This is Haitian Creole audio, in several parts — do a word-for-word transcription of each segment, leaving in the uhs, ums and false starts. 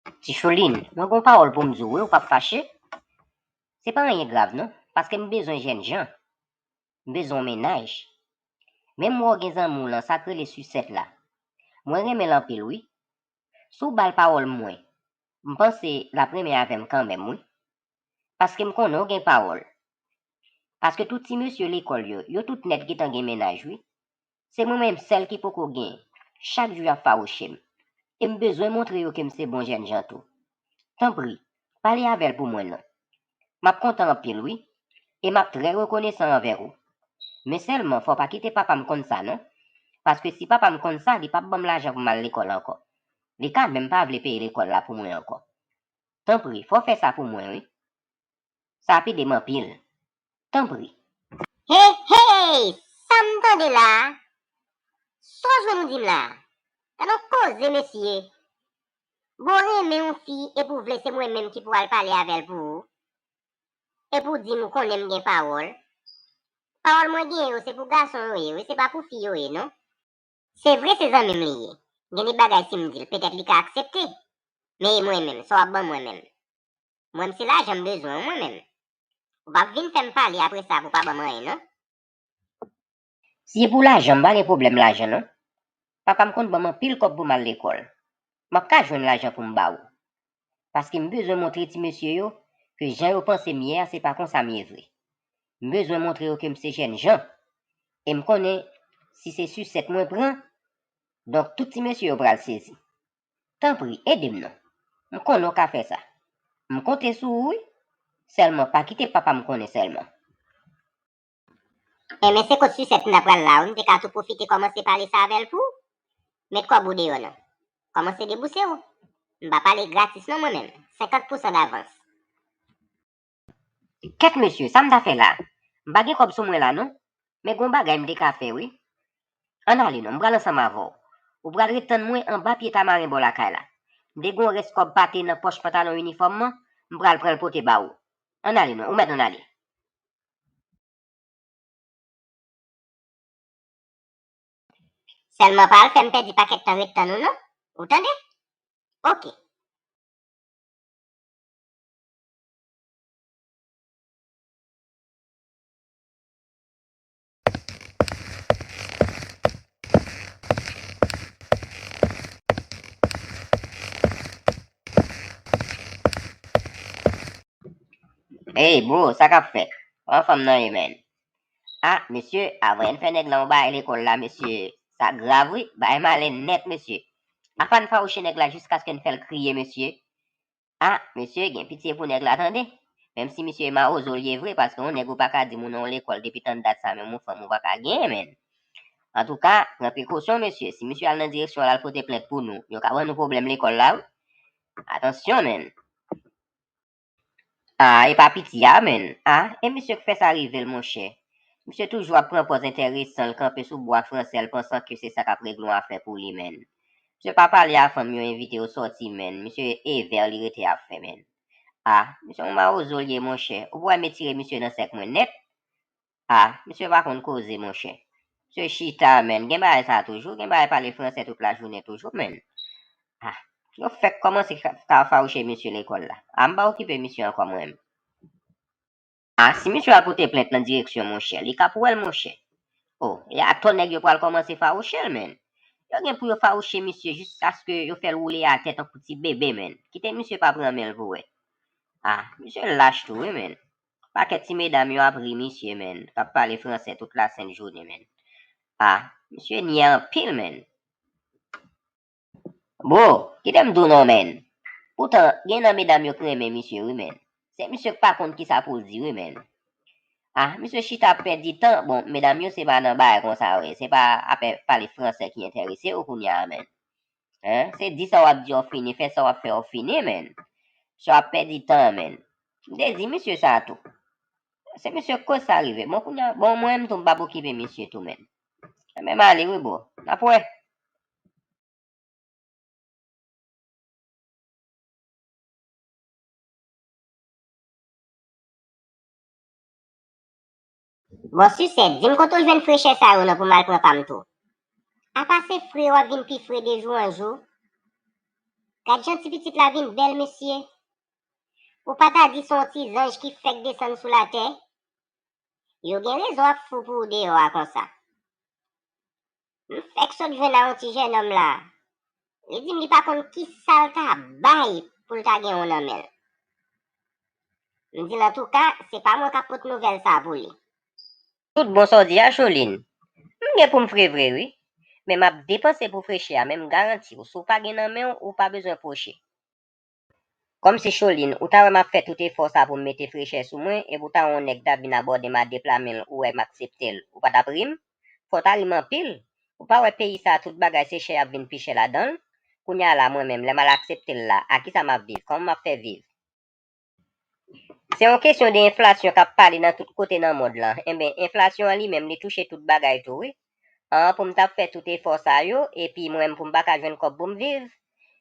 Ti Choulin, mwen gon pawòl pou m di w, wi, ou p ap fache? Se pa anyen grav, non, paske m bezwen jènjan. M bezwen yon mennaj. Menm wè w gen zanmi w lan, sa k rele Sisèt la. Mwen renmen l anpil, wi. Si w ba l pawòl mwen, m panse l ap renmen avè m kanmenm, wi. Paske m konnen w gen pawòl. Paske tout ti mesye lekòl yo, yo tout nèt gentan gen mennaj, wi. Se mwen menm sèl ki poko gen. Chak jou y ap fawouche m. E m bezwen montre yo ke m se bon jènjan tou. Tanpri, pale avè l pou mwen non. M ap kontan anpil, wi. E m ap trè rekonesan anvè ou. Men sèlman, fò w pa kite papa m konn sa, non. Paske si papa m konn sa, li p ap ban m lajan pou m al lekòl ankò. Li ka menm pa vle peye lekòl la pou mwen ankò. Tanpri, fò w fè sa pou mwen, wi. Sa ap ede m anpil. Tanpri. Hey, hey! Sa m tande la a? Sa w jwenn ou di m la a? Gade yon koze, mesye. Bon, w renmen yon fi epi w vle se mwen menm ki pou al pale avè l pou ou? Epi w di m ou konnen m gen pawòl? Pawòl mwen genyen yo, se pou gason yo ye, wi, se pa pou fi yo ye, non. Se vre se zanmi m li ye. Gen de bagay si m di l, petèt li ka aksepte. Men e mwen menm, sa w ap ban mwen menm? Mwen, m se lajan m bezwen, wi, mwen menm. Ou p ap vin fè m pale apre sa pou w pa ban m anyen, non. Si e pou lajan, m pa gen pwoblèm lajan, non. Papa m konn ban m anpil kòb pou m al lekòl. M ap ka jwenn lajan pou m ba ou. Paske m bezwen montre ti mesye yo ke jan yo panse m ye a, se pa konsa m ye vre. M bezwen montre yo ke m se jènjan. E m konnen si se sisèt mwen pran, donk tout ti mesye yo pral sezi. Tanpri, ede m non. M konnen w ka fè sa. M konte sou ou, wi. Sèlman, pa kite papa m konnen sèlman. Enben, se kot sisèt m ta pral la, wi. M te ka tou pwofite kòmanse pale sa avè l pou ou. Met kòb ou deyò non. Kòmanse debouse w. M pa pale gratis non mwen menm. Senkant pousan davans. Kèt mesye, sa m ta fè la? M pa gen kòb sou mwen la non. Men gon bagay m te ka fè wi. Ann ale non, m pral ansanm avè w. Ou pral ret tann mwen anba pye tamaren bò lakay la. M te gon rès kòb pate nan pòch pantalon inifòm mwen, m pral pran l pote ba ou. Ann ale non, ou mèt ann ale. Sèlman pa al fè m pèdi pakèt tan ret tann ou non. Ou tande? Oke. Ey bro, sa k ap fèt? Kòman fanm nan ye, menn? Ah mesye, avan n fè nèg la yon bagay lekòl la mesye, sa grav wi, bagay malen nèt mesye. Apa n fawouche nèg la jiskaske n fè l kriye mesye. Ah mesye, gen pitye pou nèg la tande. Menm si misye mawozo l ye vre, paske yon nèg ou pa ka di m ou nan yon lekòl depi tann dat sa, menm yon fanm ou pa ka genyen, menn. Antouka, pran prekosyon mesye, si misye al nan direksyon l al pote plent pou nou, yo ka ban nou pwoblèm lekòl la wi. Atansyon, menn. Ah, e pa piti a, menn. Ah, e misye k fè sa rive l, monchè. Misye toujou ap pran pòz enteresan, l kanpe sou bwa fransè, l pansan ke se sa k ap regle yon afè pou li, menn. Misye pa pale a fanm yo envite yo sòti, menn. Misye evè li rete ap fè, menn. Ah, misye yon mawozo l ye, monchè. Ou p wè m retire misye nan sèk mwen nèt? Ah, misye pa konn koze, monchè. Misye chita, menn. Gen bagay sa toujou. Gen bagay pale fransè tout lajounen toujou, menn. Ah, yo fèk kòmanse ka, ka fawouche misye lekòl la. Ah, m pa okipe misye ankò, mwen menm. Ah, si misye al pote plent nan direksyon, monchè, li k ap wè l, monchè. Oh, e atò nèg yo pral kòmanse fawouche l, menn. Yo gen pou yo fawouche misye jiskaske yo fè l woule atè tankou ti bebe, menn. Kite misye pa pran men l pou wè. Ah, misye lach tou, wi, menn. Pakèt ti medam yo ap ri misye, menn, k ap pale fransè tout lasent jounen, menn. Ah, misye nyè anpil, menn. Bro, kite m di w non, menn. Poutan, gen nan medam yo k renmen misye, wi, menn. Se misye k pa konn kisa pou l di, wi, menn. Ah, misye chita ap pèdi tan. Bon, medam yo se pa nan bagay konsa yo ye. Se pa afè pale fransè ki enterese yo kounye a, menn. Hein? Se di sa w ap di w fini, fè sa w ap fè w fini, menn. Sa w ap pèdi tan, menn. M te di misye sa tou. Se misye k koz sa rive. Bon, kounye a, bon, mwen menm tou, m p ap okipe misye tou, menn. Enben, m ale wi, bro. N ap wè. Bon, Sisèt, di m kote w jwenn frechè sa yo non pou m al pran pa m tou. Apa se fre w ap vin pi fre de jou an jou? Gad jan ti pitit la vin bèl, mesye. Ou pa ta di se yon ti zanj ki fèk desann sou latè? Yo gen rezon ap fou pou ou deyò a konsa. M fèk sot jwenn a yon ti jènòm la. Li di m li pa konn ki sa l ta bay pou l ta gen yon nan men l. M di l, antouka, se pa mwen k ap pot nouvèl sa a pou li. Tout bon sa w di a, Choline. M gen pou m fre vre, wi. Men m ap depanse pou freche a, men m garanti w, si w pa gen nan men w, ou pa bezwen pwoche. Kòmsi Choline, ou ta wè m ap fè tout efò sa pou m mete frechè sou mwen, epi w ta wè yon nèg t ap vin abòde m a de pla men l, ou wè m aksepte l, ou pa t ap ri m? Fò w ta ri m anpil. Ou pa wè peyi sa a, tout bagay se chè y ap vin pi chè ladan l? Kounye a la, mwen menm, lè m al aksepte l la, a kisa m ap viv? Kòman m ap fè viv? Se yon kesyon de enflasyon k ap pale nan tout kote nan mond lan. Enben, enflasyon an li menm, li touche tout bagay tou, wi. An, pou m t ap fè tout efò sa yo, epi mwen menm pou m pa ka jwenn kòb pou m viv,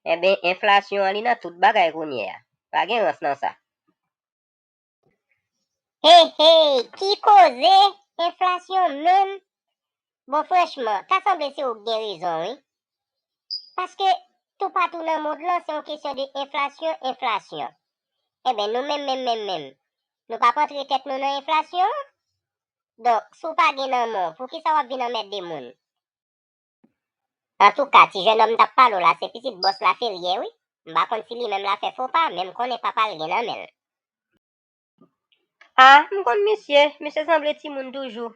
enben, enflasyon an li nan tout bagay kounye a. Pa gen rans nan sa. Hey, hey, ki koze enflasyon menm? Bon, franchman, ta sanble se ou k gen rezon, wi. Paske toupatou nan mond lan, se yon kesyon de enflasyon, enflasyon. Enben, nou menm, menm, menm, menm, nou p ap antre tèt nou nan enflasyon an? Donk, si w pa gen nan men w, poukisa w ap vin anmède moun? Antouka, ti jènòm m t ap pale w la, se pitit bòs la fè l ye, wi. M pa konn si li menm la fè fo pa, men m konnen papa l gen nan men l. A, m konn misye, misye sanble timoun toujou.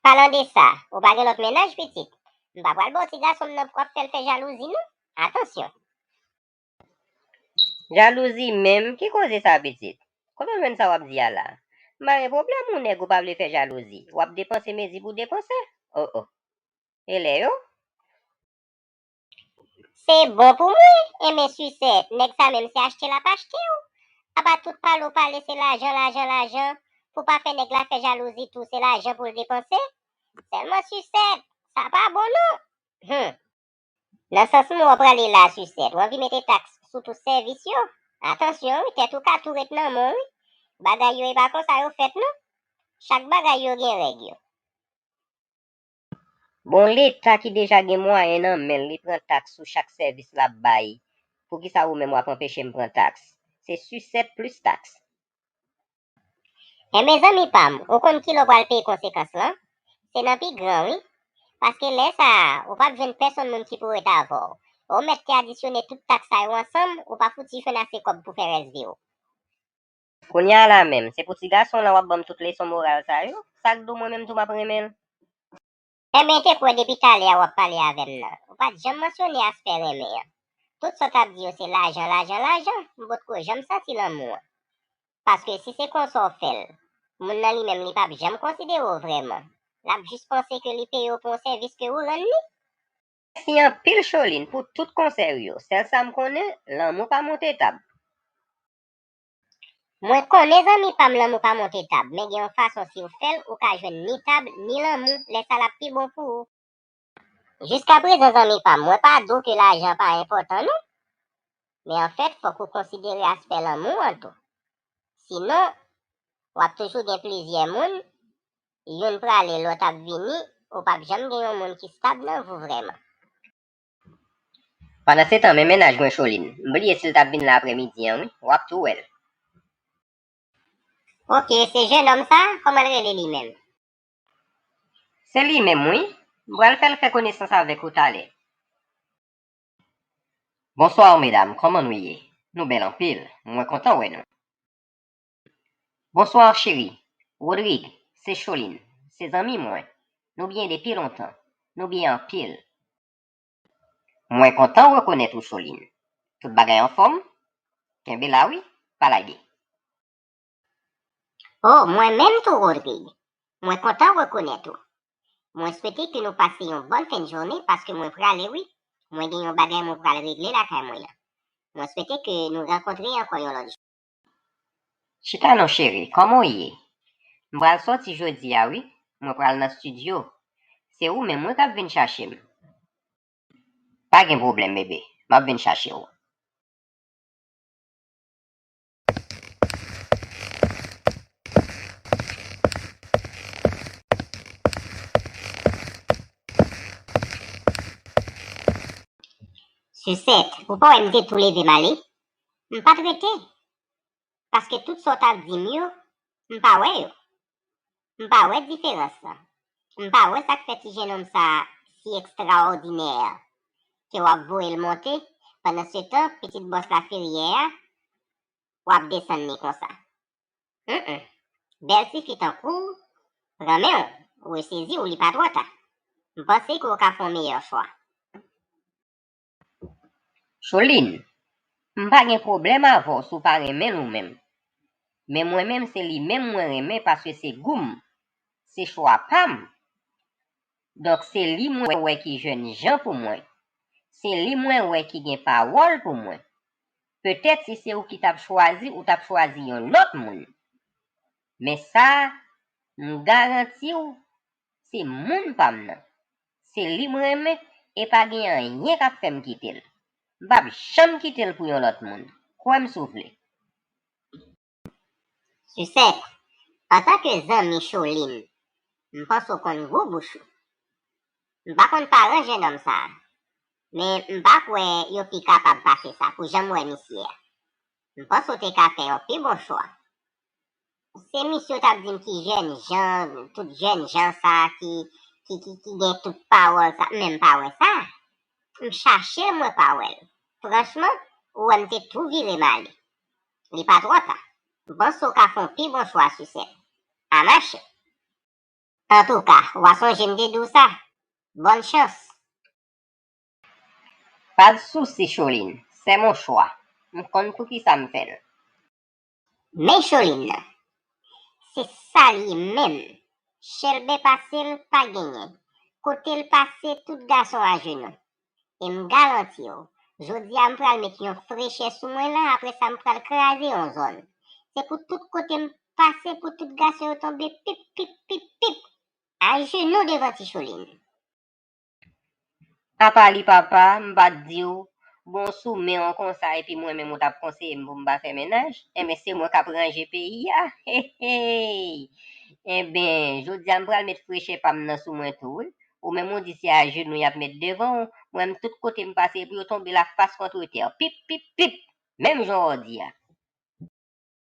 Palan de sa, ou pa gen lòt mennaj, pitit? M pa pral ba w ti gason m nan pou w ap fè l fè jalouzi, non. Atansyon! Jalouzi menm? Ki koze sa, pitit? Kote w jwenn sa w ap di a la? M pa gen pwoblèm, ou nèg ou pa vle fè jalouzi. W ap depanse mezi pou depanse. O, o. E lè yo? Se bon pou mwen. Enben, sisèt, nèg sa menm se achte l ap achte w. Apa tout pale w pale se lajan, lajan, lajan. Pou pa fè nèg la fè jalouzi tou, se lajan pou l depanse. Sèlman sisèt, sa pa bon non. Hum. Nan sans mwen w prale la, sisèt, w anvi mete taks sou tout sèvis yo? Atansyon, wi, tèt ou ka tou ret nan men w, wi. Bagay yo e pa konsa yo fèt, non. Chak bagay yo gen règ yo. Bon, Leta ki deja gen mwayen nan men l, li pran taks sou chak sèvis l ap bay. Poukisa ou menm w ap anpeche m pran taks? Se sisèt plis taks. Enben, zanmi pa m, ou konn kilè w pral peye konsekans lan? Se nan pi gran, wi. Paske lè sa a, ou p ap jwenn pèsonn moun ki pou ret avè w. Ou mèt te adisyone tout taks sa yo ansanm, ou pa fouti jwenn ase kòb pou fè rès vi w. Kounye a la menm, se pou ti gason w lan w ap ban m tout leson moral sa yo? Sa k di w mwen menm tou m ap renmen l? Enben, te kwè depi talè a w ap pale avè m nan. Ou pa t janm mansyone aspè renmen an. Tout sa w t ap di yo se lajan, lajan, lajan. M potko janm santi lanmou an. Paske si se konsa w fè l, moun nan li menm li p ap janm konsidere w vrèman. L ap jis panse ke li peye w pou yon sèvis ke ou rann li. Mèsi anpil, Choline, pou tout konsèy ou yo. Sèl sa m konnen, lanmou pa monte tab. Mwen konnen, zanmi pa m, lanmou pa monte tab, men gen yon fason si w fè l, ou ka jwenn ni tab, ni lanmou, lè sa l ap pi bon pou ou. Jiskaprezan, zanmi pa m, mwen pa di w ke lajan pa enpòtan non. Men anfèt, fòk ou konsidere aspè lanmou an tou. Sinon, w ap toujou gen plizyè moun, youn prale, lòt ap vini, ou p ap janm gen yon moun ki stab nan vi w vrèman. Pandansetan, men mennaj mwen Choline, m bliye si l t ap vin la aprèmidi an, wi, w ap tou wè l. Oke, se jennonm sa, kòman l rele li menm? Se li menm, wi. M pral fè l fè konesans avèk ou talè. Bonswa, medam, kòman nou ye? Nou bèl anpil. Mwen kontan wè nou. Bonswa, cheri. Rodrigue, se Choline. Se zanmi mwen. Nou byen depi lontan. Nou byen anpil. Mwen kontan rekonèt ou, Choline. Tout bagay anfòm? Kenbe la, wi. Pa lage. O, mwen menm tou, Rodrigue. Mwen kontan rekonèt ou. Mwen swete ke nou pase yon bòn fen jounen paske mwen prale, wi. Mwen gen yon bagay mwen pral regle lakay mwen an. Mwen swete ke nou rankontre ankò yon lòt jou. Chita non, cheri, kòman w ye? M pral sòti jodi a, wi. Mwen pral nan estidyo. Se ou menm, wi, k ap vin chache m. Pa gen pwoblèm, bebe. M ap vin chache w. Suzette, ou pa wè m te tou leve m ale? M pa t rete. Paske tout sa w t ap di m yo, m pa wè yo. M pa wè diferans lan. M pa wè sa k fè ti jennonm sa a si ekstraòdinè ke w ap voye l monte, pandansetan, pitit bòs Laferyè a, w ap desann li konsa. Hum, hum. Bèl tifi tankou w, pran men w, resezi w, li pa twò ta. M panse ke w ka fè yon meyè chwa. Choline, m pa gen pwoblèm avè w si w pa renmen l ou menm. Men mwen menm, se li menm mwen renmen paske se gou m, se chwa pa m. Donk, se li mwen wè ki jènjan pou mwen. Se li mwen wè ki gen pawòl pou mwen. Petèt si se ou ki t ap chwazi, ou t ap chwazi yon lòt moun. Men sa, m garanti w, se moun pa m nan. Se li m renmen e pa gen anyen k ap fè m kite l. M p ap janm kite l pou yon lòt moun. Kwè m si w vle. Suzette, antanke zanmi Choline, m panse w konn gwo bouch ou. M pa konn paran jennonm sa a, men m pa kwè yo pi kapab pase sa pou jan m wè misye a. M panse w te ka fè yon pi bon chwa. Se misye w t ap di m ki jènjan, tout jènjan sa a ki, ki, ki, ki gen tout pawòl sa, men m pa wè sa. M chache l, mwen pa wè l. Franchman, ou wè m te tou vire m ale. Li pa twò ta. M panse w ka fè yon pi bon chwa, Suzette. A mache. Antouka, w a sonje m te di w sa. Bòn chans. Pas de souci, Choline, c'est mon choix. M konn poukisa m fè l. Men Choline nan, se sa l ye menm. Chèlbè pase l, pa genyen. Kote l pase, tout gason ajenou. E m garanti w, jodi a m pral met yon frechè sou mwen la, apre sa m pral kraze yon zòn. Se pou tout kote m pase, pou tout gason yo tonbe, pip, pip, pip, pip. Ajenou devan Ti Choline. Apa li papa, m pa t di w, bon, si w men w konsa epi mwen menm ou t ap konseye m pou m pa fè mennaj, enben se mwen k ap ranje peyi a. Hey, hey! Enben, jodi a m pral met frechè pa m nan sou mwen tou, wi. Ou menm ou di se ajenou y ap met devan w, mwen menm tout kote m pase epi yo tonbe lafas kont tè. Pip, pip, pip! Menm jan w di a.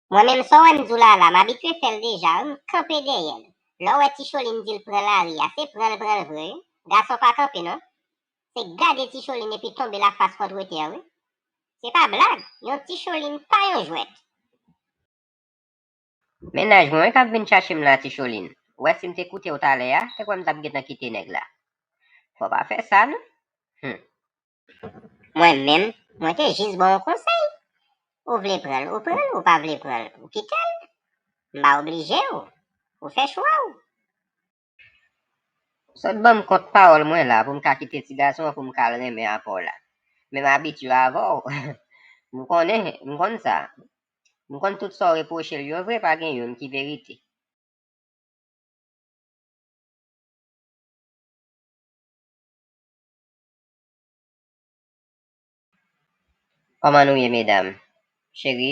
Mwen menm sa w wè m di w la la, m abitye fè l deja wi, m kanpe dèyè l. Lè w wè Ti Choline di l pran lari a, se pran l pran l vre wi. Gason pa kanpe non. Se gade Ti Choline epi tonbe lafas kont tè wi. Se pa blag, yon Ti Choline pa yon jwèt. Mennaj mwen wi k ap vin chache m la Ti Choline. Ou wè si m te koute w talè a, te kwè m t ap gentan kite nèg la. Fò w pa fè sa non. Hum. Mwen menm, mwen te jis ba w yon konsèy. Ou vle pran l, ou pran l, ou pa vle pran l, ou kite l. M pa oblije w. Ou fè chwa w. Sot ban m kont pawòl mwen la pou m ka kite ti gason an pou m ka al renmen apre w la. Men m abitye avè w. M konnen, m konn sa. M konn tout sa w repwoche l yo vre, pa gen youn ki verite. Kòman nou ye, medam? Cheri,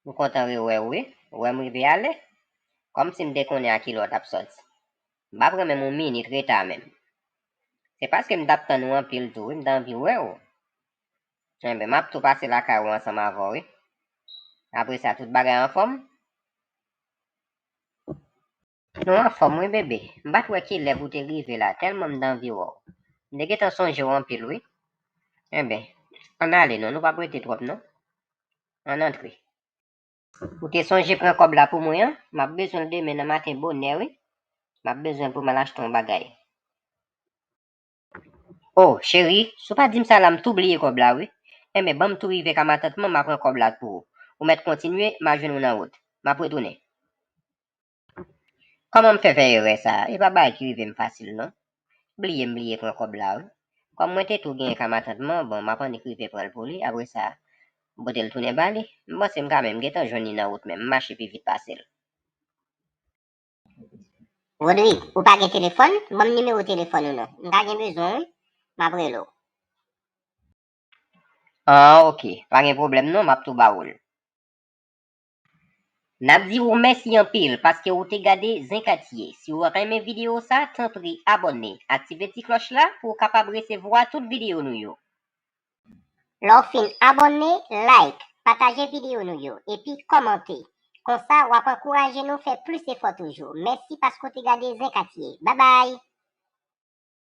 m kontan rewè w wi. Ou wè m rive alè. Kòmsi m te konnen a kilè w t ap sòti. M pa pran menm yon minit reta menm. Se paske m t ap tann ou anpil tou wi, m t anvi wè w. Enben, m ap tou pase lakay ou ansanm avè w wi. Apre sa, tout bagay anfòm? Nou anfòm wi, bebe. M pa t wè kilè pou w te rive la, tèlman m t anvi wè w. M te gentan sonje w anpil wi. Enben, ann ale non, nou p ap rete twòp non. Ann antre. Ou te sonje pran kòb la pou mwen an? M ap bezwen l demen nan maten bonè wi. M ap bezwen l pou m al achte yon bagay. O, cheri, si w pa di m sa la, m tou bliye kòb la wi. Enben, ban m tou rive ka matant mwen, m a pran kòb la pou ou. Ou mèt kontinye, m a jwenn ou nan wout. M ap retounen. Kòman m fè fè erè sa a? E pa bagay ki rive m fasil non. Bliye m bliye pran kòb la wi. Kòm mwen te tou genyen ka matant mwen, bon, m ap annik rive pran l pou li, apre sa, m pote l tounen ba li. M panse m ka menm gentan jwenn li nan wout menm, m mache pi vit pase l. Rodrig, ou pa gen telefòn? Ban m nimewo telefòn ou non. M ta gen bezwen w wi. M ap rele w. Ah, ok. Pa gen pwoblèm non, m ap tou ba ou l. N ap di ou mèsi anpil paske ou te gade Zen Katye. Si w renmen videyo sa, tanpri abòne, aktive ti klòch la pou w kapab resevwa tout videyo nou yo. Lè w fin abòne, like, pataje videyo nou yo, epi kòmante. Konsa, w ap ankouraje nou fè plis efò toujou. Mèsi paske w te gade Zen Katye. Babay!